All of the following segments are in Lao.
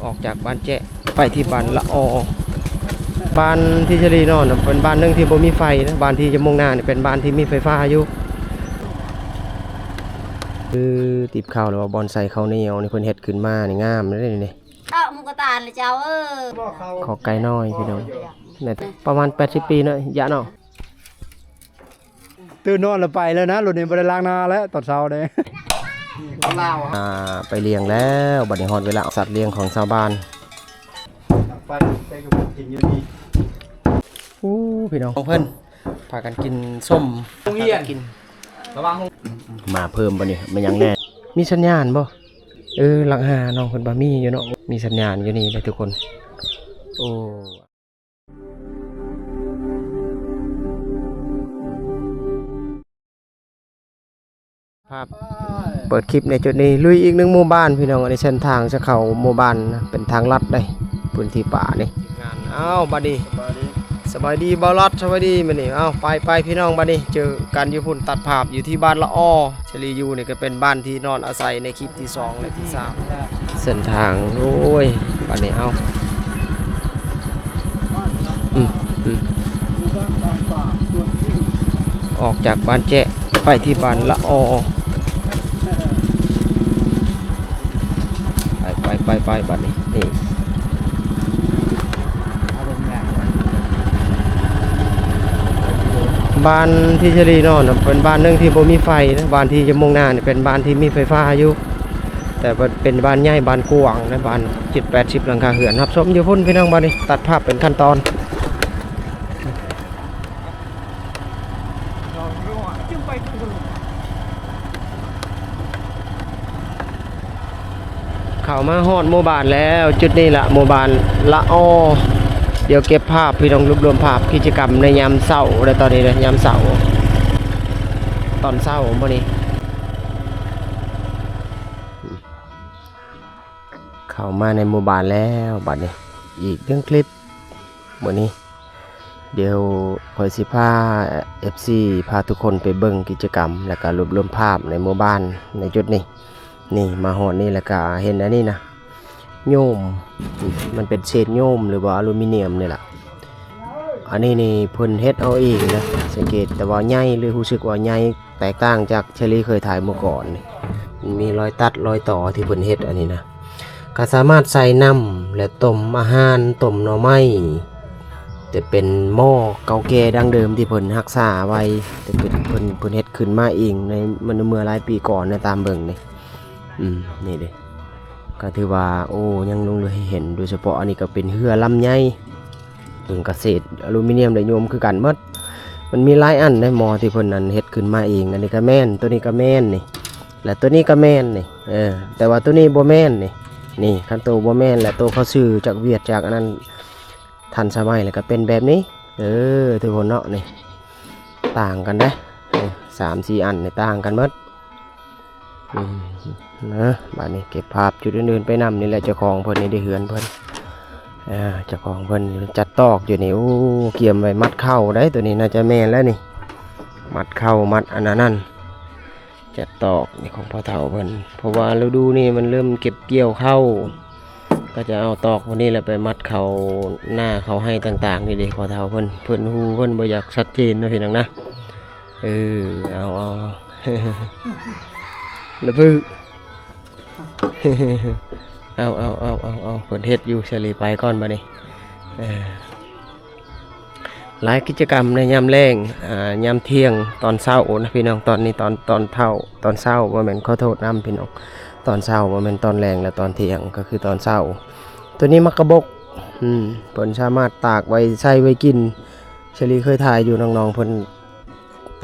ອອກຈາກບ້ານແຈະໄປທີ່ບ້ານລະອໍ. ບ້ານທີ່ສາລີນອນນະ ເປັນບ້ານໜຶ່ງທີ່ບໍ່ມີໄຟນະ, ບ້ານທີ່ຈະມຸ່ງໜ້ານີ້ເປັນບ້ານທີ່ມີໄຟຟ້າຢູ່. ຄືຕິບເຂົ້າ ຫຼືວ່າບ່ອນໃສ່ເຂົ້າໜຽວນີ້ ເພິ່ນເຮັດຂຶ້ນມານີ້ງາມເດ້ນີ້. ເອີ ໝູກະຕານລະເຈົ້າເອີຍ. ຂໍໄກ່ນ້ອຍພີ່ນ້ອງ ປະມານແປດສິບປີເນາະ ຍະເນາະ. ຕື່ນນອນແລ້ວໄປແລ້ວນະ, ລົດນີ້ບໍ່ໄດ້ລ້າງໜ້າແລ້ວຕອນເຊົ້າເດ້. ອ່າ ໄປລ້ຽງແລ້ວ, ບັດນີ້ຮອດເວລາເອົາສັດລ້ຽງຂອງຊາວບ້ານ. ໄປ ໄປກັບກິນຢູ່ນີ້. ໂອ້ ພີ່ນ້ອງເພິ່ນພາກັນກິນສົ້ມ ໂຮງຮຽນ ພາກັນກິນ. ລະວັງ ມາເພີ່ມບັດນີ້ ແມ່ນຫຍັງແດ່? ມີສັນຍານບໍ່? ເອີ ຫຼັກຫ້າ ນ້ອງເພິ່ນວ່າມີຢູ່ເນາະ, ມີສັນຍານຢູ່ນີ້ເດ້ທຸກຄົນ. ໂອ້ ພາບເປີດຄລິບໃນຈຸດນີ້ ລຸຍອີກໜຶ່ງໝູ່ບ້ານພີ່ນ້ອງ. ອັນນີ້ເສັ້ນທາງຈະເຂົ້າໝູ່ບ້ານນະ ເປັນທາງລັດເດ້ ພື້ນທີ່ປ່ານີ້. ອ້າວ ບັດນີ້ ສະບາຍດີ ສະບາຍດີບ່າວລັດ ສະບາຍດີ. ມື້ນີ້ ເອົ້າ ໄປ ໄປພີ່ນ້ອງ, ບັດນີ້ເຈີກັນຢູ່ພຸ້ນ. ຕັດພາບຢູ່ທີ່ບ້ານລະອໍ ສາລີຢູ່ນີ້ ກໍເປັນບ້ານທີ່ນອນອາໄສໃນຄລິບທີສອງ ແລະ ທີສາມ. ເສັ້ນທາງ ໂອ້ຍ ບັດນີ້ ເອົ້າ ອືມ ອືມ ອອກຈາກບ້ານແຈະໄປທີ່ບ້ານລະອໍ. ໄປ ໄປ ໄປ ໄປ ບັດນີ້ ນີ້ ບ້ານທີ່ສາລີນອນນະ ເປັນບ້ານໜຶ່ງທີ່ບໍ່ມີໄຟນະ, ບ້ານທີ່ຈະມຸ່ງໜ້ານີ້ເປັນບ້ານທີ່ມີໄຟຟ້າຢູ່, ແຕ່ວ່າເປັນບ້ານໃຫຍ່ ບ້ານກວ້າງນະ, ບ້ານເຈັດແປດສິບຫຼັງຄາເຮືອນ. ຮັບຊົມຢູ່ພຸ້ນພີ່ນ້ອງ, ບັດນີ້ຕັດພາບເປັນຂັ້ນຕອນ. ເຂົ້າມາຮອດໝູ່ບ້ານແລ້ວ, ຈຸດນີ້ລະ ໝູ່ບ້ານລະອໍ. ດຽວເກັບພາບພີ່ນ້ອງ, ລວບລວມພາບກິດຈະກຳໃນຍາມເຊົ້າ ແລະ ຕອນນີ້ເດີ ຍາມເຊົ້າ ຕອນເຊົ້າມື້ນີ້. ເຂົ້າມາໃນໝູ່ບ້ານແລ້ວ ບັດນີ້ ອີກໜຶ່ງຄລິບ ມື້ນີ້ ດຽວຂ້ອຍຊິພາເອັຟຊີ ພາທຸກຄົນໄປເບິ່ງກິດຈະກຳ ແລ້ວກະລວບລວມພາບໃນໝູ່ບ້ານໃນຈຸດນີ້. ນີ້ ມາຮອດນີ້ແລ້ວກະເຫັນອັນນີ້ນະ ໂຍມ, ມັນເປັນເສດໂຍມ ຫຼືວ່າອາລູມີນຽມນີ້ລະ. ອັນນີ້ນີ້ເພິ່ນເຮັດເອົາເອງນະ, ສັງເກດແຕ່ວ່າໃຫຍ່ ຫຼື ຮູ້ສຶກວ່າໃຫຍ່ ແຕກຕ່າງຈາກເຊີລີເຄີຍຖ່າຍເມື່ອກ່ອນນີ້. ມັນມີລອຍຕັດລອຍຕໍ່ທີ່ເພິ່ນເຮັດອັນນີ້ນະ. ກໍສາມາດໃສ່ນ້ຳ ແລະ ຕົ້ມອາຫານ, ຕົ້ມໜໍ່ໄມ້. ແຕ່ເປັນໝໍ້ເກົ່າແກ່ດັ້ງເດີມທີ່ເພິ່ນຮັກສາໄວ້, ແຕ່ເປັນເພິ່ນ, ເພິ່ນເຮັດຂຶ້ນມາເອງໃນ, ໃນເມື່ອຫຼາຍປີກ່ອນນະ, ຕາມເບິ່ງນີ້. ອືມ ນີ້ເດ້. ກໍຖືວ່າ ໂອ້ ຍັງຫຼົງເຫຼືອໃຫ້ເຫັນ, ໂດຍສະເພາະອັນນີ້ກໍເປັນເຮືອລຳໃຫຍ່. ເປັນກະເສດອາລູມີນຽມ ແລະ ໂຍມຄືກັນໝົດ. ມັນມີຫຼາຍອັນເດ້ ໝໍ້ທີ່ເພິ່ນນັ້ນເຮັດຂຶ້ນມາເອງ. ອັນນີ້ກະແມ່ນ, ໂຕນີ້ກະແມ່ນນີ້ ແລະ ໂຕນີ້ກະແມ່ນນີ້. ເອີ ແຕ່ວ່າໂຕນີ້ບໍ່ແມ່ນນີ້. ນີ້ ຄັນໂຕບໍ່ແມ່ນ ແລະ ໂຕເຂົາຊື້ຈາກຫວຽດ ຈາກອັນນັ້ນ ທັນສະໄໝ ແລ້ວກະເປັນແບບນີ້. ເອີ ທຸກຄົນເນາະ ນີ້ ຕ່າງກັນເດ້. ນີ້ ສາມສີ່ອັນນີ້ຕ່າງກັນໝົດ. ອືມ ນະ ບາດນີ້ເກັບພາບຈຸດອື່ນໆໄປນຳ. ນີ້ແຫຼະເຈົ້າຂອງເພິ່ນນີ້ເດ້ ເຮືອນເພິ່ນ. ອ່າ ເຈົ້າຂອງເພິ່ນຈັດຕອກຢູ່ນີ້. ໂອ້ ກຽມໄວ້ມັດເຂົ້າໄດ໋ ໂຕນີ້ໜ້າຈະແມ່ນແລ້ວນີ້. ມັດເຂົ້າ ມັດອັນນັ້ນ ຈັດຕອກນີ້ຂອງພໍ່ເຖົ້າເພິ່ນ. ເພາະວ່າລະດູນີ້ມັນເລີ່ມເກັບກ່ຽວເຂົ້າ, ກໍຈະເອົາຕອກພວກນີ້ແຫຼະໄປມັດເຂົ້ານາເຂົ້າໄຮ່ຕ່າງໆ ນີ້ເດ້ ພໍ່ເຖົ້າເພິ່ນ. ເພິ່ນຮູ້ ເພິ່ນບໍ່ຢາກຊັດເຈນເນາະ ພີ່ນ້ອງນະ. ເອີ ເອົາ ເອົາ ລະບຶ ເອົາ ເອົາ ເອົາ ເອົາ ເອົາ ເພິ່ນເຮັດຢູ່. ສາລີໄປກ່ອນບາດນີ້. ເອີ ຫຼາຍກິດຈະກຳໃນຍາມແລງ ອ່າ ຍາມທ່ຽງ ຕອນເຊົ້ານະພີ່ນ້ອງ. ຕອນນີ້ຕອນ ຕອນເຊົ້າ ຕອນເຊົ້າ ບໍ່ແມ່ນ ຂໍໂທດນຳພີ່ນ້ອງ, ຕອນເຊົ້າ ບໍ່ແມ່ນຕອນແລງ ແລະ ຕອນທ່ຽງ ກໍຄືຕອນເຊົ້າ. ໂຕນີ້ໝາກກະບົກ ອືມ ເພິ່ນສາມາດຕາກໄວ້ ໃສ່ໄວ້ກິນ. ສາລີເຄີຍຖ່າຍຢູ່ ນ້ອງໆເພິ່ນ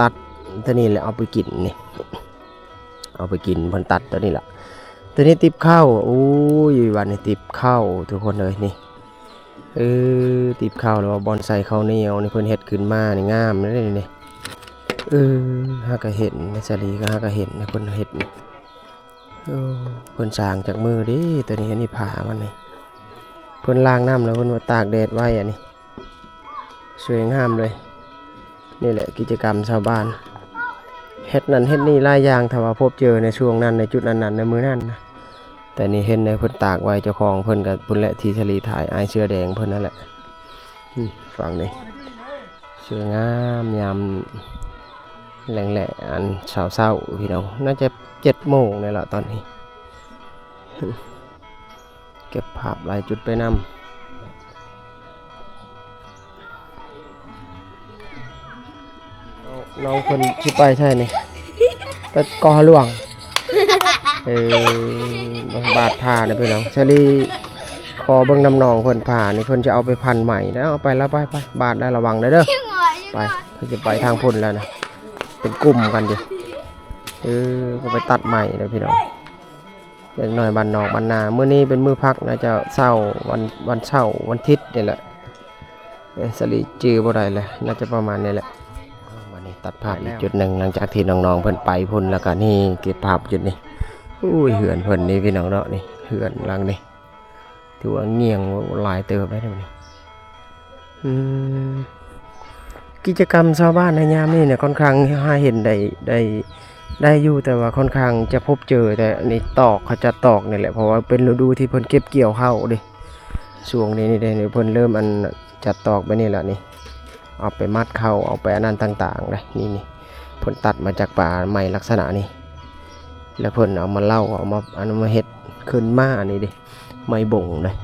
ຕັດໂຕນີ້ແຫຼະເອົາໄປກິນນີ້ ເອົາໄປກິນ ເພິ່ນຕັດໂຕນີ້ລະ. ໂຕນີ້ຕິບເຂົ້າ. ໂອ້ຍ ບາດນີ້ຕິບເຂົ້າທຸກຄົນເອີຍນີ້. ເອີ ຕິບເຂົ້າ ຫຼືວ່າບ່ອນໃສ່ເຂົ້າໜຽວນີ້ ເພິ່ນເຮັດຂຶ້ນມານີ້ງາມເດ້ນີ້. ເອີ ຫາກະເຫັນ ສາລີກໍຫາກະເຫັນນະ ເພິ່ນເຮັດນີ້. ໂອ້ ເພິ່ນສ້າງຈັກມື້ເດ້ ໂຕນີ້. ອັນນີ້ຜ້າມັນນີ້ ເພິ່ນລ້າງນ້ຳແລ້ວ ເພິ່ນມາຕາກແດດໄວ້. ອັນນີ້ ສວຍງາມເລີຍ. ນີ້ແຫຼະກິດຈະກຳຊາວບ້ານ ເຮັດນັ້ນເຮັດນີ້ຫຼາຍຢ່າງ. ຖ້າວ່າພົບເຈີໃນຊ່ວງນັ້ນ ໃນຈຸດອັນນັ້ນ ໃນມື້ນັ້ນນະ, ແຕ່ນີ້ເຫັນໃນເພິ່ນຕາກໄວ້ ເຈົ້າຂອງເພິ່ນກໍພຸ້ນແຫຼະ ທີ່ສາລີຖ່າຍ ອ້າຍເສື້ອແດງເພິ່ນນັ້ນແຫຼະ. ອືມ ຝັ່ງນີ້ສວຍງາມ ຍາມແລງໆ ອັນເຊົ້າໆ ພີ່ນ້ອງ ໜ້າຈະເຈັດໂມງນີ້ລະຕອນນີ້. ເກັບພາບຫຼາຍຈຸດໄປນຳ. ນ້ອງເພິ່ນຊິໄປໃສນີ້? ໄປເກາະຫາຫຼວງ. ເອີ ບາດຜ້ານະພີ່ນ້ອງ. ສາລີຂໍເບິ່ງນຳນ້ອງເພິ່ນ ຜ້ານີ້ເພິ່ນຈະເອົາໄປພັນໄໝ້ນະ. ເອົາໄປລະ ໄປໆ ບາດໄດ້ ລະວັງເດີ. ໄປ ເພິ່ນຊິໄປທາງພຸ້ນແລ້ວນະ ເປັນກຸ່ມກັນຢູ່. ເອີ ກໍໄປຕັດໄໝ້ເດີພີ່ນ້ອງ. ເດັກນ້ອຍບ້ານນອກບ້ານນາ ມື້ນີ້ເປັນມື້ພັກນະ ເຈົ້າ ເຊົ້າ ວັນ ວັນເສົາ ວັນທິດນີ້ແຫຼະ. ເອີ ສາລີຈື່ບໍ່ໄດ້ແຫຼະ ໜ້າຈະປະມານນີ້ແຫຼະ. ບາດນີ້ຕັດພາບອີກຈຸດໜຶ່ງ ຫຼັງຈາກທີ່ນ້ອງໆເພິ່ນໄປພຸ້ນ ແລ້ວກະນີ້ເກັບພາບຈຸດນີ້. ໂອ້ຍ ເຮືອນເພິ່ນນີ້ພີ່ນ້ອງເນາະ ນີ້ເຮືອນຫຼັງນີ້ ຖືວ່າງ່ຽງຫຼາຍເຕີບໄດ໋ນີ້. ອືມ ກິດຈະກຳຊາວບ້ານໃນຍາມນີ້ເນຍ ຂ້ອນຂ້າງຫາເຫັນໄດ້ ໄດ້ ໄດ້ຢູ່ ແຕ່ວ່າຂ້ອນຂ້າງຈະພົບເຈີແຕ່ນີ້ ຕອກ ເຂົາຈະຕອກນີ້ແຫຼະ ເພາະວ່າເປັນລະດູທີ່ເພິ່ນເກັບກ່ຽວເຂົ້າເດ້. ຊ່ວງນີ້ນີ້ເດ້ ເພິ່ນເລີ່ມອັນຈະຕອກແບບນີ້ລະນີ້ ເອົາໄປມັດເຂົ້າ ເອົາໄປອັນນັ້ນຕ່າງໆເດ້. ນີ້ ນີ້ ເພິ່ນຕັດມາຈາກປ່າໄມ້ລັກສະນະນີ້ ແລ້ວເພິ່ນເອົາມາເຫຼົາ ເອົາມາອັນ ມາເຮັດຂຶ້ນມາ ອັນນີ້ເດ້. ໄມ້ບົງເດ້. ນີ້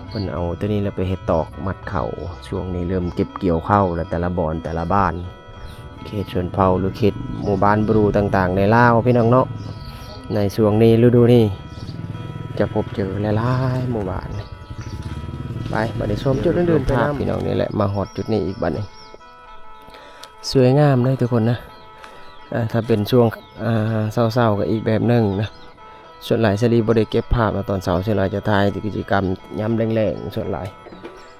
ເພິ່ນເອົາໂຕນີ້ແຫຼະໄປເຮັດຕອກມັດເຂົ້າ. ຊ່ວງນີ້ເລີ່ມເກັບກ່ຽວເຂົ້າແລ້ວ ແຕ່ລະບ່ອນແຕ່ລະບ້ານ ເຂດຊົນເຜົ່າ ຫຼືເຂດໝູ່ບ້ານບຣູຕ່າງໆໃນລາວພີ່ນ້ອງເນາະ. ໃນຊ່ວງນີ້ ລະດູນີ້ ຈະພົບເຈີຫຼາຍໆໝູ່ບ້ານ. ໄປ ບາດນີ້ຊົມຈຸດອື່ນໆໄປນຳ ພີ່ນ້ອງ. ນີ້ແຫຼະ ມາຮອດຈຸດນີ້ອີກບາດນີ້. ສວຍງາມເດ້ທຸກຄົນນະ. ອ່າ ຖ້າເປັນຊ່ວງ ອ່າ ເຊົ້າໆກໍອີກແບບໜຶ່ງນະ. ສ່ວນຫຼາຍສາລີບໍ່ໄດ້ເກັບພາບນະຕອນເຊົ້າ ສ່ວນຫຼາຍຈະຖ່າຍກິດຈະກຳຍາມແລງໆ ສ່ວນຫຼາຍ.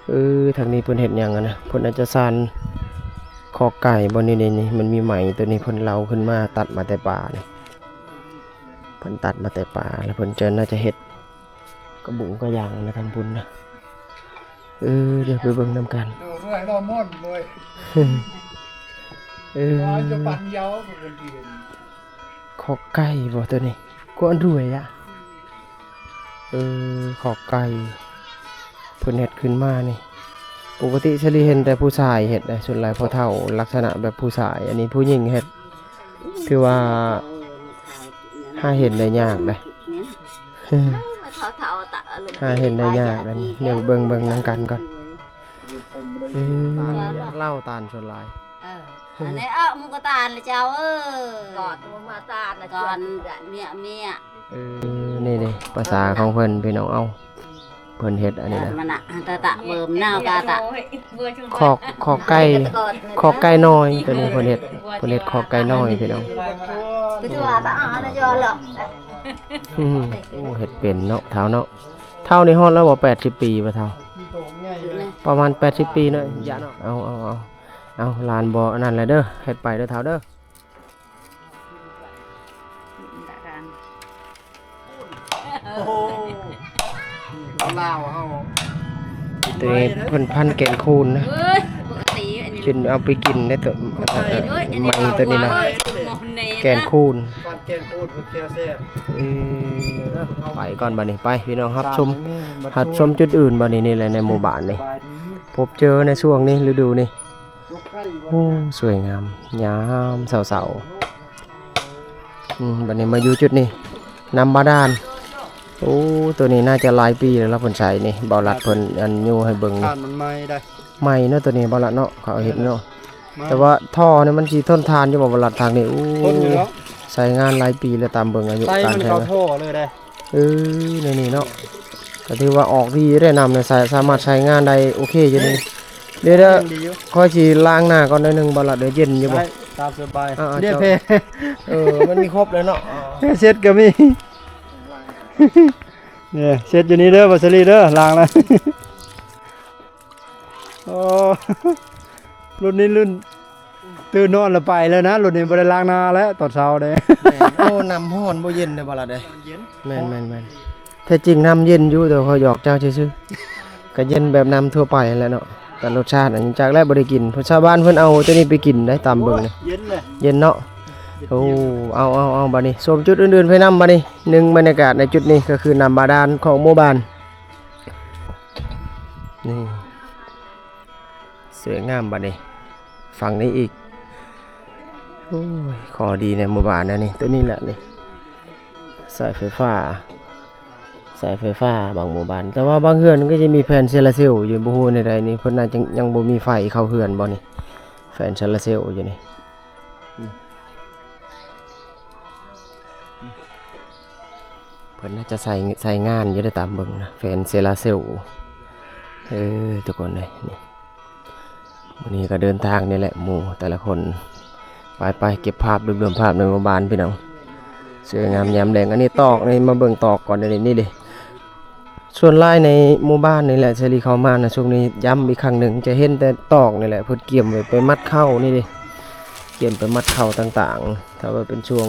ເອີ ທາງນີ້ເພິ່ນເຮັດຫຍັງຫັ້ນນະ? ເພິ່ນອາດຈະຊານຄອກໄກ່ບໍ່? ນີ້ໆ ມັນມີໄມ້ໂຕນີ້ ເພິ່ນເຫຼົາຂຶ້ນມາ ຕັດມາແຕ່ປ່ານີ້ ເພິ່ນຕັດມາແຕ່ປ່າ ແລ້ວເພິ່ນຈະ ໜ້າຈະເຮັດ ກະບຸງກະຫຍັງນະທາງພຸ້ນນະ. ເອີ ດຽວໄປເບິ່ງນຳກັນ. ເອີ ຄອກໄກ່ບໍ່ໂຕນີ້? ກວນລວຍອະ. ເອີ ຄອກໄກ່ ເພິ່ນເຮັດຂຶ້ນມານີ້ ປົກກະຕິສາລີເຫັນແຕ່ຜູ້ຊາຍເຮັດເດ້ ສ່ວນຫຼາຍພໍ່ເຖົ້າ ລັກສະນະແບບຜູ້ຊາຍ ອັນນີ້ຜູ້ຍິງເຮັດ. ຖືວ່າຫາເຫັນໄດ້ຍາກເດ້ ຫາເຫັນໄດ້ຍາກເດ້. ດຽວເບິ່ງ ເບິ່ງນຳກັນກ່ອນ. ເອີ ເຫຼົ້າຕານສ່ວນຫຼາຍ. ເອີ ອັນນີ້ເອົາໝູກະຕານລະເຈົ້າເອີຍ ກອດໝູກະຕານລະ ກ່ອນເມຍ ເມຍ. ເອີ ນີ້ເດ້ ພາສາຂອງເພິ່ນພີ່ນ້ອງ. ເອົາ ເພິ່ນເຮັດອັນນີ້ນະ ມານະ ຕະຕະເບິ່ມນາວ ຕະຕະ ຄອກ ຄອກໄກ່ ຄອກໄກ່ນ້ອຍ ໂຕນີ້ເພິ່ນເຮັດ ເພິ່ນເຮັດຄອກໄກ່ນ້ອຍພີ່ນ້ອງ. ຄືວ່າຕະອານະຍອລະ. ອືມ ໂອ້ ເຮັດເປັນເນາະ ເຖົ້າເນາະ. ເຖົ້ານີ້ຮອດແລ້ວບໍ່ ແປດສິບປີບໍ່ເຖົ້າ? ປະມານແປດສິບປີເນາະ ຢ້ານເນາະ. ເອົາ ເອົາ ເອົາ ເອົາ ຫຼານບໍ່ອັນນັ້ນແຫຼະເດີ ເຮັດໄປເດີເຖົ້າເດີ. ໂອ້ໂຫ ລາວເຮົາ ໂຕນີ້ເພິ່ນພັນແກນຄູນນະ. ເອີຍ ປົກກະຕິອັນນີ້ ຊິເອົາໄປກິນໄດ້ໂຕ ເອີຍ ໄມ້ໂຕນີ້ນະ ເອີຍ ແກນຄູນ ພັນແກນຄູນ ເພິ່ນແຊວແຊບ. ເອີ ໄປກ່ອນບາດນີ້ ໄປພີ່ນ້ອງ ຮັບຊົມ ຮັບຊົມຈຸດອື່ນບາດນີ້. ນີ້ແຫຼະໃນໝູ່ບ້ານນີ້ ພົບເຈີໃນຊ່ວງນີ້ ລະດູນີ້. ໂອ້ ສວຍງາມ ຍາມເຊົ້າໆ. ອືມ ບັດນີ້ມາຢູ່ຈຸດນີ້ ນ້ຳບາດານ. ໂອ້ ໂຕນີ້ໜ້າຈະຫຼາຍປີແລ້ວລະ ເພິ່ນໃຊ້ນີ້ ບ່າວລັດເພິ່ນອັນຍູ້ໃຫ້ເບິ່ງນີ້. ຖານມັນໃໝ່ໄດ໋ ໃໝ່ເນາະໂຕນີ້ ບ່າວລັດເນາະ ເຂົາເຮັດເນາະ. ແຕ່ວ່າທໍ່ນີ້ມັນຊິທົນທານຢູ່ບໍ່ ບ່າວລັດ ທາງນີ້? ໂອ້ ທົນຢູ່ເນາະ ໃຊ້ງານຫຼາຍປີແລ້ວ ຕາມເບິ່ງອາຍຸການໃຊ້ງານ. ເອີ ໃນນີ້ເນາະ ກໍຖືວ່າອອກດີເດ້ ນ້ຳໃນສາຍ ສາມາດໃຊ້ງານໄດ້ໂອເຄຢູ່ນີ້. ເດ້ ເດ້ ຂ້ອຍຊິລ້າງໜ້າກ່ອນໜ້ອຍໜຶ່ງ ບ່າວລັດ. ເດີ ເຢັນຢູ່ບໍ່? ຕາມສະບາຍ. ເດ້ ເອີ ມັນມີຄົບເລີຍເນາະ ເຊັດກໍມີ. ເອີ ເຊັດຢູ່ນີ້ເດີ ບ່າວສາລີເດີ ລ້າງແລ້ວ. ໂອ້ ລຸ້ນນີ້ລຸ້ນ ຕື່ນນອນລະໄປແລ້ວນະ ລຸ້ນນີ້ບໍ່ໄດ້ລ້າງໜ້າແລ້ວຕອນເຊົ້າເດ້. ແມ່ນ. ໂອ້ ນ້ຳຮ້ອນບໍ່ເຢັນເດ້ ບ່າວລັດເດ້. ແມ່ນໆໆ ແທ້ຈິງນ້ຳເຢັນຢູ່ ແຕ່ວ່າຂ້ອຍຫຍອກເຈົ້າຊື່ໆ ກະເຢັນແບບນ້ຳທົ່ວໄປຫັ້ນແຫຼະເນາະ. ແຕ່ລົດຊາດອັນຈັກແລ້ວ ບໍ່ໄດ້ກິນ ຊາວບ້ານເພິ່ນເອົາໂຕນີ້ໄປກິນໄດ໋ ຕາມເບິ່ງນີ້. ໂອ້ຍ ເຢັນເລີຍ ເຢັນເນາະ. ໂອ້ ເອົາ ເອົາ ເອົາ ບາດນີ້ຊົມຈຸດອື່ນໆໄປນຳ ບາດນີ້ໜຶ່ງ ບັນຍາກາດໃນຈຸດນີ້ກໍຄືນ້ຳບາດານຂອງໝູ່ບ້ານ ນີ້ ສວຍງາມບາດນີ້ ຝັ່ງນີ້ອີກ ໂອ້ຍ ຂໍດີໃນໝູ່ບ້ານນະນີ້ ໂຕນີ້ແຫຼະນີ້ ສາຍໄຟຟ້າ ສາຍໄຟຟ້າບາງໝູ່ບ້ານ ແຕ່ວ່າບາງເຮືອນມັນກໍຈະມີແຜ່ນໂຊລາເຊວຢູ່ ບໍ່ຮູ້ແນວໃດນີ້ ເພິ່ນໜ້າຈະຍັງບໍ່ມີໄຟເຂົ້າເຮືອນບໍ່ນີ້ ແຜ່ນໂຊລາເຊວຢູ່ນີ້ ເພິ່ນໜ້າຈະໃຊ້ ໃຊ້ງານຢູ່ເດ້ ຕາມເບິ່ງນະ ແຜ່ນໂຊລາເຊວ ເອີ ທຸກຄົນເອີຍ ນີ້ ມື້ນີ້ກໍເດີນທາງນີ້ແຫຼະ ໝູ່ແຕ່ລະຄົນ ໄປໆ ເກັບພາບ ລວບລວມພາບໃນໝູ່ບ້ານພີ່ນ້ອງ ສວຍງາມຍາມແລງ ອັນນີ້ຕອກນີ້ ມາເບິ່ງຕອກກ່ອນ ນີ້ ນີ້ເດ້ ສ່ວນຫຼາຍໃນໝູ່ບ້ານນີ້ແຫຼະ ເສລີເຂົ້າມານະ ຊ່ວງນີ້ຢ້ຳອີກຄັ້ງໜຶ່ງ ຈະເຫັນແຕ່ຕອກນີ້ແຫຼະ ເພິ່ນກຽມໄວ້ໄປມັດເຂົ້ານີ້ເດ້ ກຽມໄປມັດເຂົ້າຕ່າງໆ ຖ້າວ່າເປັນຊ່ວງ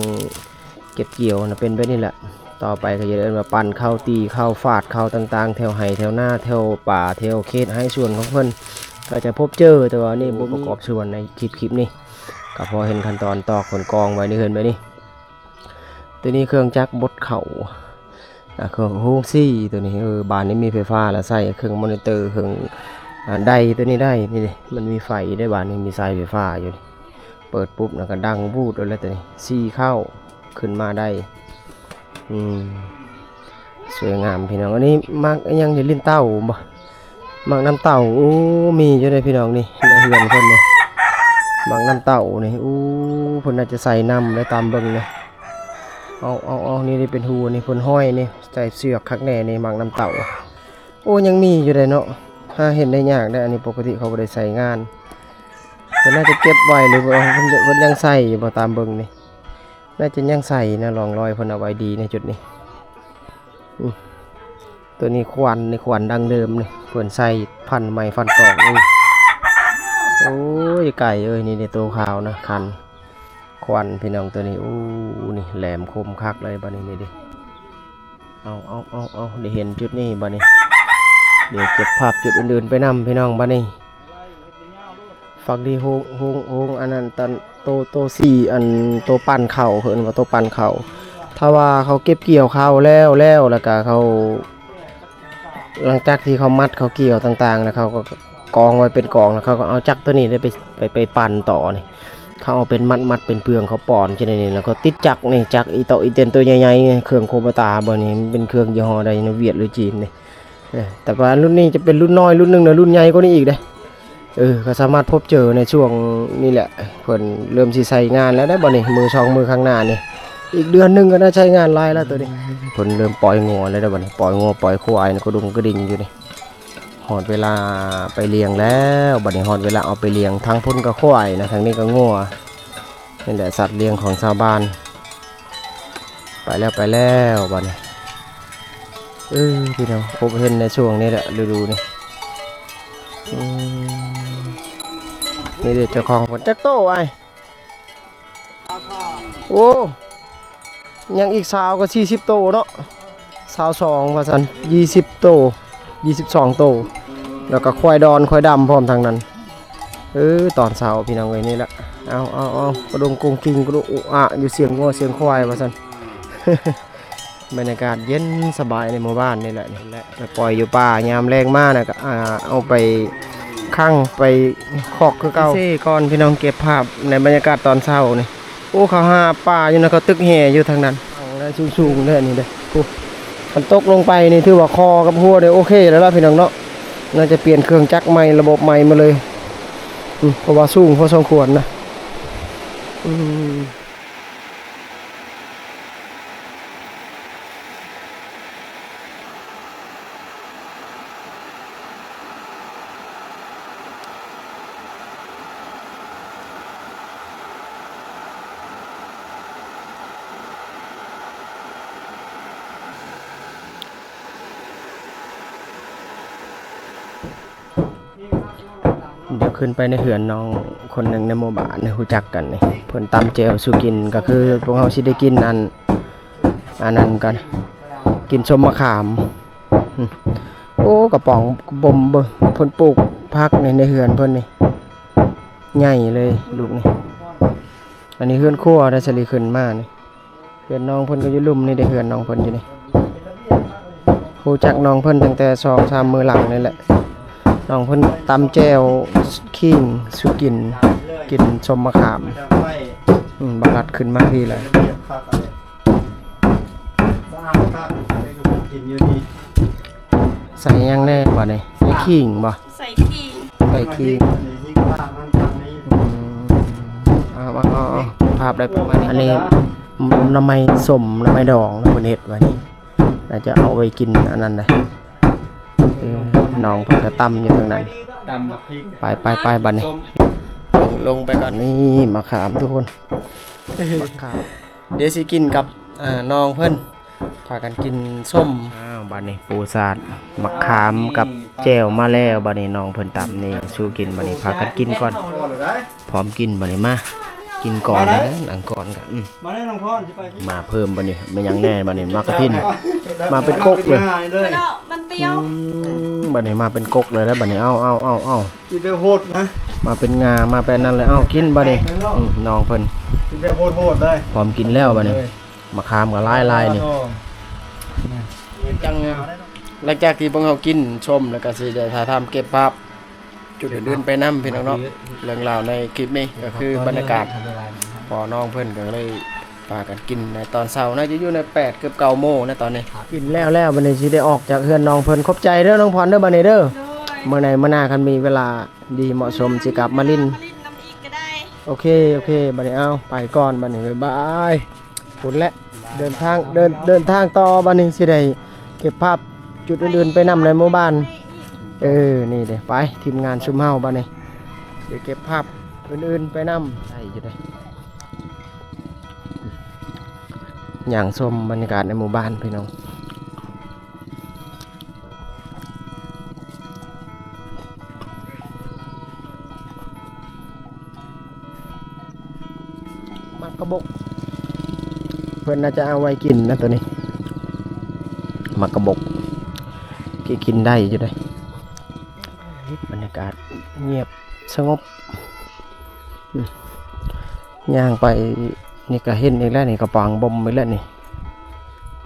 ເກັບກ່ຽວນະ ເປັນແບບນີ້ແຫຼະ ຕໍ່ໄປກໍຈະເອີ້ນວ່າປັ່ນເຂົ້າ ຕີເຂົ້າ ຟາດເຂົ້າຕ່າງໆ ແຖວໄຮ່ແຖວນາ ແຖວປ່າ ແຖວເຂດໄຮ່ສວນຂອງເພິ່ນ ກໍຈະພົບເຈີ ແຕ່ວ່ານີ້ບໍ່ປະກອບສ່ວນໃນຄລິບ ຄລິບນີ້ ກໍພໍເຫັນຂັ້ນຕອນຕອກ ເພິ່ນກອງໄວ້ໃນເຮືອນແບບນີ້ ໂຕນີ້ເຄື່ອງຈັກບົດເຂົ້າ ອ່າ ເຄື່ອງໂຮງສີໂຕນີ້ ເອີ ບ້ານນີ້ມີໄຟຟ້າລະໃຊ້ ເຄື່ອງມໍນິເຕີ ເຄື່ອງ ອ່າ ໄດໂຕນີ້ໄດ້ ນີ້ເດ້ ມັນມີໄຟໄດ້ ບ້ານນີ້ມີສາຍໄຟຟ້າຢູ່ ເປີດປຸບແລ້ວກໍດັງວູດໂລດເລີຍໂຕນີ້ ສີເຂົ້າຂຶ້ນມາໄດ້ ອືມ ສວຍງາມພີ່ນ້ອງ ອັນນີ້ໝາກອີ່ຫຍັງນີ້ ລິ້ນເຕົ້າບໍ່? ໝາກນ້ຳເຕົ້າ ໂອ້ ມີຢູ່ເດ້ພີ່ນ້ອງນີ້ ໃນເຮືອນເພິ່ນນີ້ ໝາກນ້ຳເຕົ້ານີ້ ໂອ້ ເພິ່ນໜ້າຈະໃສ່ນຳໄດ້ຕາມເບິ່ງນີ້ ເອົາ ເອົາ ເອົາ ນີ້ເດ້ເປັນຮູນີ້ ເພິ່ນຫ້ອຍນີ້ ໃສ່ເຊືອກຄັກແນ່ນີ້ ໝາກນ້ຳເຕົ້າ ໂອ້ ຍັງມີຢູ່ເດ້ເນາະ ຫາເຫັນໄດ້ຍາກເດ້ ອັນນີ້ປົກກະຕິເຂົາບໍ່ໄດ້ໃຊ້ງານ ເພິ່ນໜ້າຈະເກັບໄວ້ ຫຼືວ່າເພິ່ນ ເພິ່ນຍັງໃສ່ຢູ່ບໍ່ ຕາມເບິ່ງນີ້ ໜ້າຈະຍັງໃສ່ນະ ຮ່ອງຮອຍເພິ່ນເອົາໄວ້ດີໃນຈຸດນີ້ ອື ໂຕນີ້ຂວັນນີ້ ຂວັນດັ້ງເດີມນີ້ ເພິ່ນໃສ່ຟັນໄມ້ຟັນຕອກນີ້ ໂອ້ຍ ໄກ່ເອີຍ ນີ້ເດ້ໂຕຂາວນະ ຄັນ ຂວັນພີ່ນ້ອງໂຕນີ້ ໂອ້ ນີ້ແຫຼມຄົມຄັກເລີຍ ບາດນີ້ນີ້ເດ້ ເອົາ ເອົາ ເອົາ ເອົາ ໄດ້ເຫັນຈຸດນີ້ ບາດນີ້ ດຽວເກັບພາບຈຸດອື່ນໆໄປນຳ ພີ່ນ້ອງ ບາດນີ້ ຝັກດີໂຮງ ໂຮງ ໂຮງອັນນັ້ນ ຕອນໂຕ ໂຕສີອັນ ໂຕປັ່ນເຂົ້າ ເອີ້ນວ່າໂຕປັ່ນເຂົ້າ ຖ້າວ່າເຂົາເກັບກ່ຽວເຂົ້າແລ້ວ ແລ້ວ ແລ້ວກະເຂົາ ຫຼັງຈາກທີ່ເຂົາມັດເຂົ້າກ່ຽວຕ່າງໆ ແລ້ວເຂົາກໍກອງໄວ້ເປັນກອງ ແລ້ວເຂົາກໍເອົາຈັກໂຕນີ້ໄດ້ໄປ ໄປ ໄປປັ່ນຕໍ່ນີ້ ເຂົາເອົາເປັນມັດໆເປັນເຟືອງ ເຂົາປ້ອນຈັ່ງໃດນີ້ ແລ້ວກໍຕິດຈັກນີ້ ຈັກອີ່ເຕາະອີ່ເຕັນໂຕໃຫຍ່ໆ ເຄື່ອງໂຄບະຕາບໍ່ນີ້ ມັນເປັນເຄື່ອງຍີ່ຫໍ້ໃດນະ ຫວຽດ ຫຼື ຈີນນີ້ ເອີ ແຕ່ວ່າລຸ້ນນີ້ຈະເປັນລຸ້ນນ້ອຍລຸ້ນໜຶ່ງ ແລະ ລຸ້ນໃຫຍ່ກວ່ານີ້ອີກເດ້ ເອີ ກໍສາມາດພົບເຈີໃນຊ່ວງນີ້ແຫຼະ ເພິ່ນເລີ່ມຊິໃຊ້ງານແລ້ວເດ້ ບັດນີ້ ມື້ສອງມື້ຂ້າງໜ້ານີ້ ອີກເດືອນໜຶ່ງກໍໜ້າໃຊ້ງານຫຼາຍແລ້ວໂຕນີ້ ເພິ່ນເລີ່ມປ່ອຍງົວແລ້ວເດ້ ບັດນີ້ ປ່ອຍງົວປ່ອຍຄວາຍ ກະດຸ່ງກະດິ່ງຢູ່ນີ້ ຮອດເວລາໄປລ້ຽງແລ້ວ ບັດນີ້ ຮອດເວລາເອົາໄປລ້ຽງ ທາງພຸ້ນກໍຄວາຍນະ ທາງນີ້ກໍງົວ ນີ້ແຫຼະສັດລ້ຽງຂອງຊາວບ້ານ ໄປແລ້ວ ໄປແລ້ວ ບັດນີ້ ເອີ ພີ່ນ້ອງ ພົບເຫັນໃນຊ່ວງນີ້ແຫຼະ ລະດູນີ້ ອືມ ນີ້ເດ້ເຈົ້າຂອງເພິ່ນ ຈັກໂຕອ້າຍ? ໂອ້ ຍັງອີກຊາວ ກໍສີ່ສິບໂຕເນາະ ຊາວສອງວ່າຊັ້ນ ຍີ່ສິບໂຕ ຍີ່ສິບສອງໂຕ ແລ້ວກໍຄວາຍດອນຄວາຍດຳພ້ອມທາງນັ້ນ ເອີ ຕອນເຊົ້າພີ່ນ້ອງເອີຍ ນີ້ແຫຼະ ເອົາ ເອົາ ເອົາ ກະດົງກຸງກິງ ກະດຸອະຢູ່ ສຽງງົວສຽງຄວາຍວ່າຊັ້ນ ບັນຍາກາດເຢັນສະບາຍໃນໝູ່ບ້ານນີ້ແຫຼະ ນີ້ແຫຼະ ໄປປ່ອຍຢູ່ປ່າ ຍາມແລງມານະກໍ ອ່າ ເອົາໄປຂັງໄປຄອກຄືເກົ່າ ເຊກ່ອນ ພີ່ນ້ອງ ເກັບພາບໃນບັນຍາກາດຕອນເຊົ້ານີ້ ໂອ້ ເຂົາຫາປາຢູ່ນະ ເຂົາຕຶກແຫຢູ່ທາງນັ້ນ ທາງໃດສູງໆເດ້ ນີ້ເດ້ ໂອ້ ຄັນຕົກລົງໄປນີ້ ຖືວ່າຄໍກັບຫົວນີ້ໂອເຄແລ້ວລະ ພີ່ນ້ອງເນາະ ໜ້າຈະປ່ຽນເຄື່ອງຈັກໃໝ່ ລະບົບໃໝ່ໝົດເລີຍ ອື ເພາະວ່າສູງພໍສົມຄວນນະ ອື. ດຽວຂຶ້ນໄປໃນເຮືອນນ້ອງຄົນໜຶ່ງໃນໝູ່ບ້ານ ຮູ້ຈັກກັນນີ້ ເພິ່ນຕຳແຈ່ວສູ່ກິນ ກໍຄືພວກເຮົາຊິໄດ້ກິນອັນ ອັນນັ້ນກັນ ກິນສົ້ມມະຂາມ ໂອ້ ກະປ໋ອງກະບົມເບິ່ງ ເພິ່ນປູກຜັກໃນ ໃນເຮືອນເພິ່ນນີ້ ໃຫຍ່ເລີຍລູກນີ້. ອັນນີ້ເຮືອນຄົວໄດ໋ ສາລີຂຶ້ນມານີ້. ເຮືອນນ້ອງເພິ່ນກໍຢູ່ລຸ່ມນີ້ເດ້ ເຮືອນນ້ອງເພິ່ນຢູ່ນີ້. ຮູ້ຈັກນ້ອງເພິ່ນຕັ້ງແຕ່ສອງສາມມື້ຫຼັງນີ້ແຫຼະ. ນ້ອງເພິ່ນຕຳແຈ່ວຂີງສູ່ກິນ ກິນສົ້ມມະຂາມ. ອືມ ບັກລັດຂຶ້ນມາພີ້ແລ້ວ. ໃສ່ຫຍັງແດ່ບາດນີ້? ໃສ່ຂີງບໍ່? ໃສ່ຂີງ ໃສ່ຂີງ. ອືມ ເອົາ ເອົາ ເອົາ ພາບໄດ້ປະມານນີ້. ອັນນີ້ໜໍ່ໄມ້ສົ້ມ ໜໍ່ໄມ້ດອງເພິ່ນເຮັດໄວ້ນີ້ ໜ້າຈະເອົາໄວ້ກິນອັນນັ້ນໄດ໋. ເອີ ນ້ອງເພິ່ນກໍຕຳຢູ່ທາງນັ້ນ. ຕຳບັກພິກ. ໄປ ໄປ ໄປ ບາດນີ້ ລົງ ລົງໄປກ່ອນ. ນີ້ ມະຂາມທຸກຄົນ ມະຂາມ. ດຽວຊິກິນກັບ ເອີ ນ້ອງເພິ່ນ ພາກັນກິນສົ້ມ. ອ້າວ ບາດນີ້ປູສາດ ມະຂາມກັບແຈ່ວມາແລ້ວ. ບາດນີ້ນ້ອງເພິ່ນຕຳນີ້ສູ່ກິນ. ບາດນີ້ພາກັນກິນກ່ອນ ພ້ອມກິນ. ບາດນີ້ມາກິນກ່ອນເດີ ນັ່ງກ່ອນກະ ອືມ ມາເພີ່ມ. ບາດນີ້ແມ່ນຫຍັງແດ່? ບາດນີ້ໝາກກະທິນ ມາເປັນກົກເລີຍ. ມັນປຽວ. ອືມ ບາດນີ້ມາເປັນກົກເລີຍແລ້ວ. ບາດນີ້ ເອົາ ເອົາ ເອົາ ເອົາ ກິນແບບໂຫດນະ ມາເປັນງາ ມາເປັນນັ້ນເລີຍ. ເອົາ ກິນບາດນີ້. ອືມ ນ້ອງເພິ່ນກິນແບບໂຫດໆເລີຍ. ພ້ອມກິນແລ້ວບາດນີ້. ມະຂາມກໍຫຼາຍໆນີ້. ຫຼັງຈາກ ຫຼັງຈາກທີ່ພວກເຮົາກິນສົ້ມແລ້ວ ກໍຊິໄດ້ຖ່າຍທຳເກັບພາບຈຸດອື່ນໆໄປນຳ ພີ່ນ້ອງເນາະ. ເລື່ອງລາວໃນຄລິບນີ້ກໍຄືບັນຍາກາດ ພໍ່ນ້ອງເພິ່ນກໍເລີຍ ພາກັນກິນໃນຕອນເຊົ້າ ໜ້າຈະຢູ່ໃນແປດ ເກືອບເກົ້າໂມງນະຕອນນີ້. ກິນແລ້ວແລ້ວ ບາດນີ້ຊິໄດ້ອອກຈາກເຮືອນນ້ອງເພິ່ນ. ຂອບໃຈເດີນ້ອງພອນເດີ ບາດນີ້ເດີ. ໂດຍ. ມື້ໃດມື້ໜ້າຄັນມີເວລາດີເໝາະສົມຊິກັບມາຫຼິ້ນ ມາຫຼິ້ນນຳອີກກໍໄດ້. ໂອເຄ ໂອເຄ ບາດນີ້ເອົາໄປກ່ອນ. ບາດນີ້ບາຍບາຍ. ພຸ້ນແຫຼະ ເດີນທາງ ເດີນ ເດີນທາງຕໍ່. ບາດນີ້ຊິໄດ້ເກັບພາບຈຸດອື່ນໆໄປນຳໃນໝູ່ບ້ານ. ເອີ ນີ້ເດ້ ໄປ ທີມງານຊຸມເຮົາ. ບາດນີ້ໄດ້ເກັບພາບອື່ນໆໄປນຳ. ໄດ້ຢູ່ເດ້. ຍ່າງຊົມບັນຍາກາດໃນໝູ່ບ້ານພີ່ນ້ອງ. ໝາກກະບົກ ເພິ່ນໜ້າຈະເອົາໄວ້ກິນນະໂຕນີ້. ໝາກກະບົກ ກິນໄດ້ຢູ່ເດ້. ບັນຍາກາດງຽບສະຫງົບ. ຍ່າງໄປນີ້ກໍເຫັນອີກແລ້ວນີ້ ກະປາງບົ່ມອີກແລ້ວນີ້.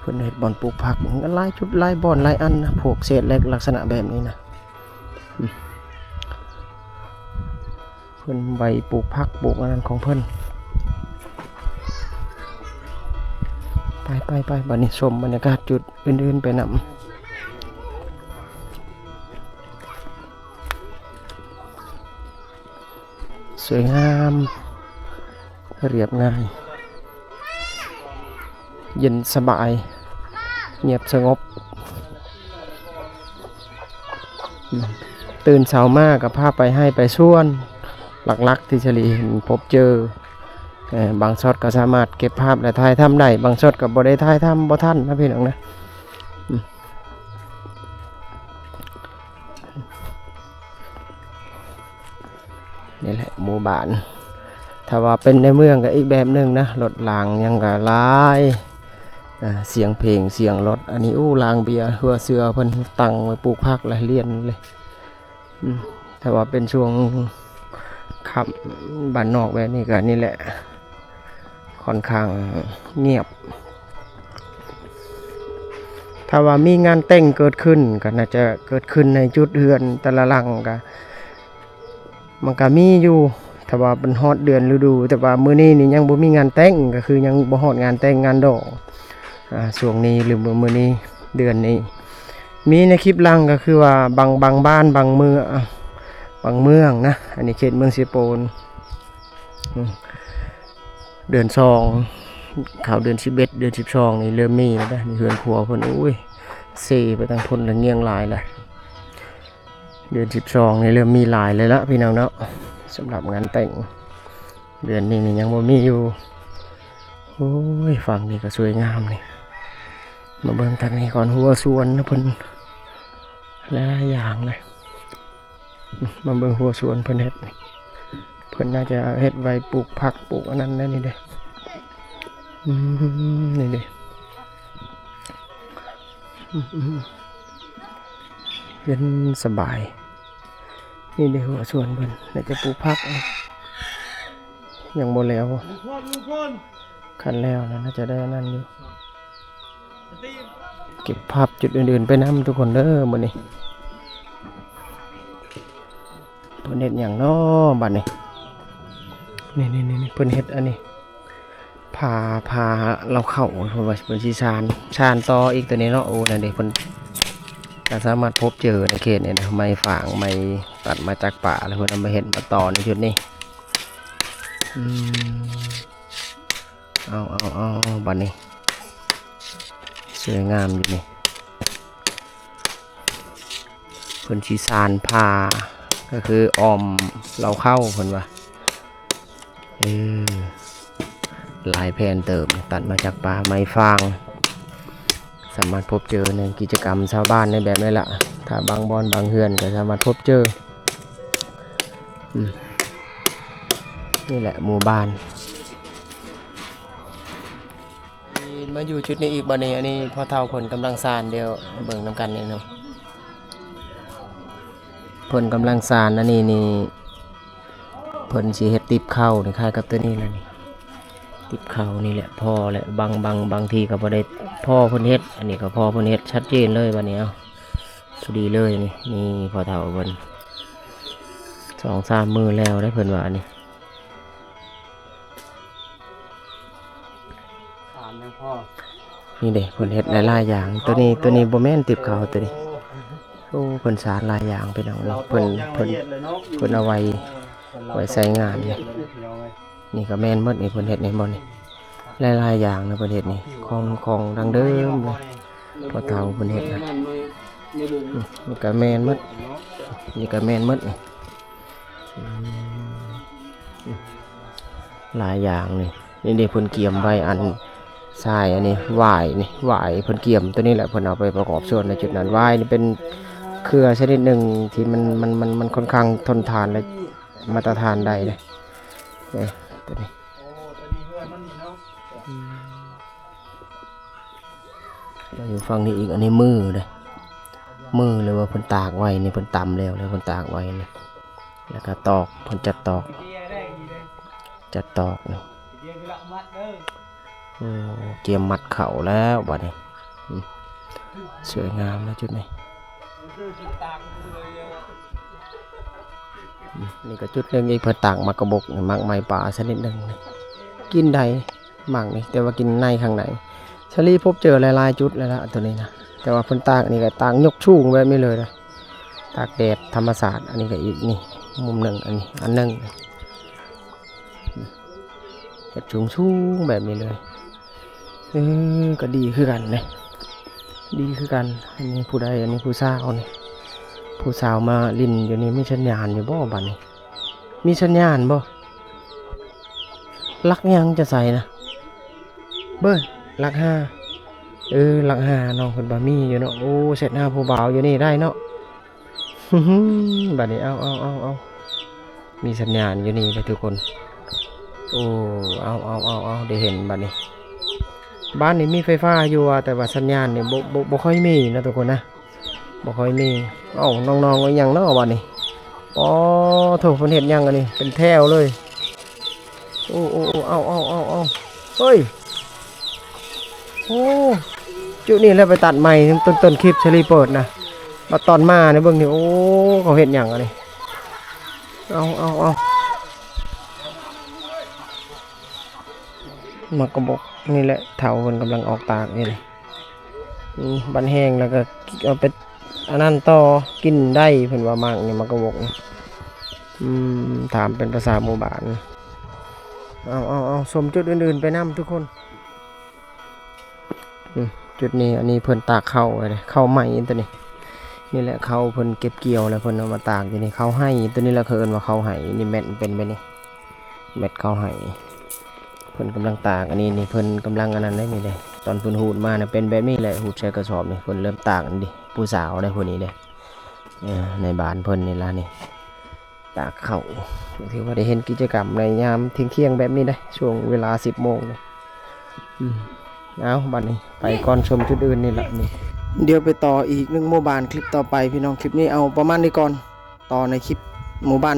ເພິ່ນເຮັດບ່ອນປູກຜັກຫຼາຍຈຸດຫຼາຍບ່ອນຫຼາຍອັນນະ ພວກເສດເຫຼັກລັກສະນະແບບນີ້ນະ. ເພິ່ນໄວ້ປູກຜັກປູກອັນນັ້ນຂອງເພິ່ນ. ໄປໆໆ ບັດນີ້ຊົມບັນຍາກາດຈຸດອື່ນໆໄປນຳ. ສວຍງາມ ລຽບງ່າຍ ເຢັນສະບາຍ ງຽບສະຫງົບ. ຕື່ນເຊົ້າມາກໍພາໄປໄຮ່ໄປສວນ ຫຼັກໆທີ່ສາລີເຫັນພົບເຈີ. ເອີ ບາງຊັອດກໍສາມາດເກັບພາບ ແລະ ຖ່າຍທຳໄດ້, ບາງຊັອດກໍບໍ່ໄດ້ຖ່າຍທຳ ບໍ່ທັນນະພີ່ນ້ອງນະ. ນີ້ແຫຼະໝູ່ບ້ານ. ຖ້າວ່າເປັນໃນເມືອງກໍອີກແບບໜຶ່ງນະ, ລົດລາງຫຍັງກໍຫຼາຍ, ອາ ສຽງເພງ ສຽງລົດ. ອັນນີ້ ໂອ້ ລາງເບຍ ເຮືອເສືອເພິ່ນຕັ້ງໄວ້ປູກຜັກ ແລະ ລຽນເລີຍ. ອືມ ຖ້າວ່າເປັນຊ່ວງຄ່ຳບ້ານນອກແບບນີ້ກໍນີ້ແຫຼະ ຄ່ອນຂ້າງງຽບ. ຖ້າວ່າມີງານແຕ່ງເກີດຂຶ້ນ ກໍໜ້າຈະເກີດຂຶ້ນໃນຈຸດເຮືອນແຕ່ລະຫຼັງ ກໍ ມັນກະມີຢູ່ ຖ້າວ່າມັນຮອດເດືອນລະດູ, ແຕ່ວ່າມື້ນີ້ນີ້ຍັງບໍ່ມີງານແຕ່ງ, ກໍຄືຍັງບໍ່ຮອດງານແຕ່ງງານດອງ. ອາ ຊ່ວງນີ້ ຫຼື ມື້ ມື້ນີ້ ເດືອນນີ້ ມີໃນຄລິບຫຼັງ ກໍຄືວ່າບາງ ບາງບ້ານ ບາງເມືອງ ບາງເມືອງນະ, ອັນນີ້ເຂດເມືອງເຊໂປນ. ອືມ ເດືອນສອງ ເຂົ້າເດືອນສິບເອັດ ເດືອນສິບສອງນີ້ເລີ່ມມີແລ້ວເດ້ ເຮືອນຄົວເພິ່ນ ໂອ້ຍ ເຊໄປທາງພຸ້ນລະ ງຽງຫຼາຍລະ. ເດືອນສິບສອງນີ້ເລີ່ມມີຫຼາຍເລີຍລະພີ່ນ້ອງເນາະ, ສຳລັບງານແຕ່ງ. ເດືອນນີ້ນີ້ຍັງບໍ່ມີຢູ່. ໂອ້ຍ ຝັ່ງນີ້ກໍສວຍງາມນີ້. ມາເບິ່ງທາງນີ້ກ່ອນ, ຮົ້ວສວນເພິ່ນຫຼາຍຢ່າງເລີຍ. ມາເບິ່ງຮົ້ວສວນເພິ່ນເຮັດນີ້, ເພິ່ນໜ້າຈະເຮັດໄວ້ປູກຜັກ ປູກອັນນັ້ນແຫຼະນີ້ເດ້. ອືມ ນີ້ເດ້. ອືມ ເຢັນສະບາຍ. ນີ້ເດ້ ຮົ້ວສວນເພິ່ນ ໜ້າຈະປູກຜັກ. ຍັງບໍ່ແລ້ວ. ຄັນແລ້ວນະ ໜ້າຈະໄດ້ອັນນັ້ນຢູ່. ເກັບພາບຈຸດອື່ນໆໄປນຳທຸກຄົນເດີມື້ນີ້. ເພິ່ນເຮັດຫຍັງເນາະບັດນີ້? ນີ້ໆໆ ເພິ່ນເຮັດອັນນີ້ ພາ ພາເລົາເຂົ້າ ເພິ່ນວ່າເພິ່ນຊິສານ ສານຕໍ່ອີກໂຕນີ້ເນາະ. ໂອ້ ນັ້ນເດ້ ເພິ່ນກໍສາມາດພົບເຈີໃນເຂດນີ້ນະ ໄມ້ຟາງ ໄມ້ຕັດມາຈາກປ່າ ແລ້ວເພິ່ນເອົາມາເຮັດມາຕໍ່ໃນຈຸດນີ້. ອືມ ເອົາ ເອົາ ເອົາ ບັດນີ້ ສວຍງາມຢູ່ນີ້. ເພິ່ນຊິສານພາ ກໍຄືອ້ອມເລົາເຂົ້າເພິ່ນວ່າ. ເອີ ຫຼາຍແຜ່ນເຕີບ ຕັດມາຈາກປ່າ ໄມ້ຟາງ. ສາມາດພົບເຈີໃນກິດຈະກຳຊາວບ້ານໃນແບບນີ້ລະ. ຖ້າບາງບ່ອນບາງເຮືອນກໍສາມາດພົບເຈີ. ອືມ ນີ້ແຫຼະໝູ່ບ້ານ. ມາຢູ່ຈຸດນີ້ອີກບັດນີ້. ອັນນີ້ພໍ່ເຖົ້າເພິ່ນກຳລັງສານ ດຽວເບິ່ງນຳກັນນີ້ເນາະ. ເພິ່ນກຳລັງສານ ອັນນີ້ນີ້ ເພິ່ນຊິເຮັດຕິບເຂົ້ານີ້ ຄ້າຍກັບໂຕນີ້ລະນີ້. ຕິບເຂົ້ານີ້ແຫຼະ ພໍແຫຼະ ບາງ ບາງ ບາງທີກໍບໍ່ໄດ້ພໍເພິ່ນເຮັດ. ອັນນີ້ກໍພໍເພິ່ນເຮັດ ຊັດເຈນເລີຍບັດນີ້. ເອົາ ພໍດີເລີຍນີ້. ນີ້ພໍ່ເຖົ້າເພິ່ນ ສອງສາມມື້ແລ້ວເດ້ ເພິ່ນວ່ານີ້. ສານຍັງພໍ ນີ້ເດ້ ເພິ່ນເຮັດຫຼາຍໆຢ່າງ. ໂຕນີ້ ໂຕນີ້ບໍ່ແມ່ນຕິບເຂົ້າໂຕນີ້. ໂອ້ ເພິ່ນສານຫຼາຍຢ່າງພີ່ນ້ອງເອີຍ. ເພິ່ນ ເພິ່ນ ເພິ່ນເອົາໄວ້ ໄວ້ໃຊ້ງານນີ້. ນີ້ກໍແມ່ນໝົດນີ້ ເພິ່ນເຮັດນີ້ ເຫັນບໍ່ນີ້? ຫຼາຍໆຢ່າງນະເພິ່ນເຮັດນີ້ ຂອງ ຂອງດັ້ງເດີມເລີຍ ພໍ່ເຖົ້າເພິ່ນເຮັດນະ. ນີ້ກໍແມ່ນໝົດ ນີ້ກໍແມ່ນໝົດນີ້. ອືມ ຫຼາຍຢ່າງນີ້. ນີ້ເດ້ ເພິ່ນກຽມໄວ້ອັນຊາຍ ອັນນີ້ຫວາຍນີ້ ຫວາຍເພິ່ນກຽມໂຕນີ້ແຫຼະ ເພິ່ນເອົາໄປປະກອບສ່ວນໃນຈຸດນັ້ນ. ຫວາຍນີ້ເປັນເຄືອຊະນິດໜຶ່ງທີ່ມັນ ມັນ ມັນ ມັນຄ່ອນຂ້າງທົນທານ ແລະ ມາດຕະຖານໄດ້ເດ້. ເອີ ໂຕນີ້ ມາຢູ່ຝັ່ງນີ້ອີກ ອັນນີ້ມືເດ້ ມື ຫຼືວ່າເພິ່ນຕາກໄວ້ນີ້ ເພິ່ນຕຳແລ້ວ ແລ້ວເພິ່ນຕາກໄວ້ນີ້ ແລ້ວກໍຕອກ ເພິ່ນຈັດຕອກ ຈັດຕອກນີ້. ໂອ້ ກຽມມັດເຂົ້າແລ້ວບັດນີ້. ອືມ ສວຍງາມນະຈຸດນີ້. ອືມ ນີ້ກໍຈຸດໜຶ່ງອີກ ເພິ່ນຕາກໝາກກະບົກນີ້ ໝາກໄມ້ປ່າຊະນິດໜຶ່ງນີ້ ກິນໄດ້ ໝາກນີ້ ແຕ່ວ່າກິນໃນຂ້າງໃນ. ສາລີພົບເຈີຫຼາຍໆຈຸດແລ້ວລະ ໂຕນີ້ນະ ແຕ່ວ່າເພິ່ນຕາກນີ້ກໍຕາກຍົກສູງແບບນີ້ເລີຍນະ ຕາກແດດທຳມະຊາດ. ອັນນີ້ກໍອີກນີ້ ມຸມໜຶ່ງ ອັນນີ້ອັນໜຶ່ງ ເຮັດສູງໆແບບນີ້ເລີຍ. ເອີ ກໍດີຄືກັນເດ້ ດີຄືກັນ. ອັນນີ້ຜູ້ໃດ? ອັນນີ້ຜູ້ສາວນີ້ ຜູ້ສາວມາຫຼິ້ນຢູ່ນີ້ ມີສັນຍານຢູ່ບໍ່ບັດນີ້? ມີສັນຍານບໍ່? ຫຼັກຫຍັງຈະໃສ່ນະ? ເບິ່ງ ຫຼັກຫ້າ. ເອີ ຫຼັກຫ້າ ນ້ອງເພິ່ນວ່າມີຢູ່ເນາະ. ໂອ້ ເຊັດຫາຜູ້ບ່າວຢູ່ນີ້ໄດ້ເນາະ. ບັດນີ້ ເອົາ ເອົາ ເອົາ ເອົາ ມີສັນຍານຢູ່ນີ້ເດ້ທຸກຄົນ. ໂອ້ ເອົາ ເອົາ ເອົາ ເອົາ ໄດ້ເຫັນບັດນີ້. ບ້ານນີ້ມີໄຟຟ້າຢູ່ວ່າ ແຕ່ວ່າສັນຍານນີ້ບໍ່ ບໍ່ ບໍ່ຄ່ອຍມີນະທຸກຄົນນະ. ບໍ່ຄ່ອຍມີ. ເອົ້າ ນ້ອງໆ ອີຫຍັງເນາະບັດນີ້? ປາໂທ້ ເພິ່ນເຮັດຫຍັງອັນນີ້ ເປັນແຖວເລີຍ. ໂອ້ ໂອ້ ໂອ້ ເອົ້າ ເອົ້າ ເອົ້າ ເອົ້າ ເຮີ້ຍ ໂອ້ ຈຸດນີ້ແຫຼະໄປຕັດໃໝ່ ຕົ້ນ ຕົ້ນຄລິບສາລີເປີດນະ ບັດຕອນມານີ້ເບິ່ງນີ້ ໂອ້ ເຂົາເຮັດຫຍັງອັນນີ້? ເອົາ ເອົາ ເອົາ ໝາກກະບົກນີ້ແຫຼະ ເຖົ້າເພິ່ນກຳລັງອອກຕາກນີ້ແຫຼະ. ອືມ ບັດແຫ້ງແລ້ວກໍເອົາໄປອັນນັ້ນຕໍ່ ກິນໄດ້ ເພິ່ນວ່າໝາກນີ້ ໝາກກະບົກນີ້. ອືມ ຖາມເປັນພາສາໝູ່ບ້ານ. ເອົາ ເອົາ ເອົາ ຊົມຈຸດອື່ນໆໄປນຳທຸກຄົນ. ອືມ ຈຸດນີ້ ອັນນີ້ເພິ່ນຕາກເຂົ້າໄວ້ເດ້ ເຂົ້າໃໝ່ຕົວນີ້. ນີ້ແຫຼະ ເຂົ້າເພິ່ນເກັບກ່ຽວແລ້ວ ເພິ່ນເອົາມາຕາກຢູ່ນີ້ ເຂົ້າໄຮ່ຕົວນີ້ແຫຼະ ເຂົາເອີ້ນວ່າເຂົ້າໄຮ່. ນີ້ແມ່ນເປັນແບບນີ້ ເມັດເຂົ້າໄຮ່ ເພິ່ນກຳລັງຕາກ. ອັນນີ້ນີ້ເພິ່ນກຳລັງອັນນັ້ນເດ້ນີ້ເດ້ ຕອນເພິ່ນຫູດມານະເປັນແບບນີ້ແຫຼະ ຫູດໃສ່ກະສອບນີ້. ເພິ່ນເລີ່ມຕາກອັນນີ້ ຜູ້ສາວເດ້ຜູ້ນີ້ເດ້ ເອີ ໃນບ້ານເພິ່ນນີ້ລະນີ້ ຕາກເຂົ້າ. ຖືວ່າໄດ້ເຫັນກິດຈະກຳໃນຍາມທ່ຽງໆແບບນີ້ເດ້ ຊ່ວງເວລາສິບໂມງນີ້. ອືມ ເອົາ ບັດນີ້ໄປກ່ອນ ຊົມຈຸດອື່ນນີ້ລະນີ້ ດຽວໄປຕໍ່ອີກໜຶ່ງໝູ່ບ້ານ ຄລິບຕໍ່ໄປພີ່ນ້ອງ. ຄລິບນີ້ເອົາປະມານນີ້ກ່ອນ. ຕໍ່ໃນຄລິບໝູ່ບ້ານ